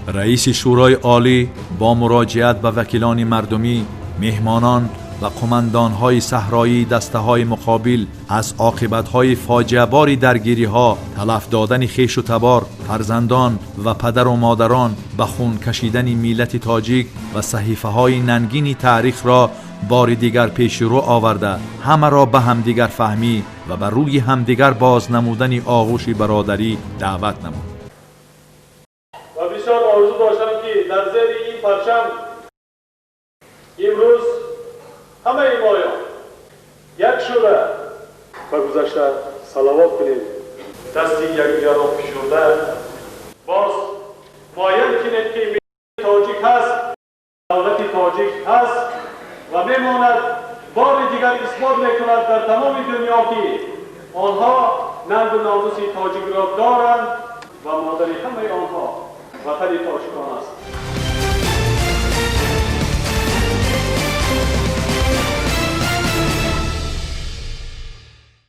Раиси Шӯрои Олӣ бо муроҷиат ба вакилони мардумӣ, меҳмонон ва қумандонҳои саҳроии дастаҳои муқобил аз оқибатҳои фоҷиабори даргириҳо, талаф додани хешу табор, фарзандон ва падару модарон, ба хун кашидани миллати тоҷик ва саҳифаҳои нангини таърихро бори дигар пеши рӯ оварда, ҳамаро ба ҳамдигарфаҳмӣ ва ба рӯи ҳамдигар боз намудани оғӯши бародарӣ даъват намуд. Ва бисёр орзу доштам, ки дар зери ин парчам имрӯз ҳамаи моён як шуда, ба гузашта салавот кунем, дасти якдигарро фишурда, боз муайян кунем, ки тоҷик ҳаст, давлати тоҷик ҳаст ва мемонад. Бори дигар исбот мекунад дар тамоми дунё, ки онҳо нангу номуси тоҷикро доранд ва модари ҳамаи онҳо ватани тоҷикон аст.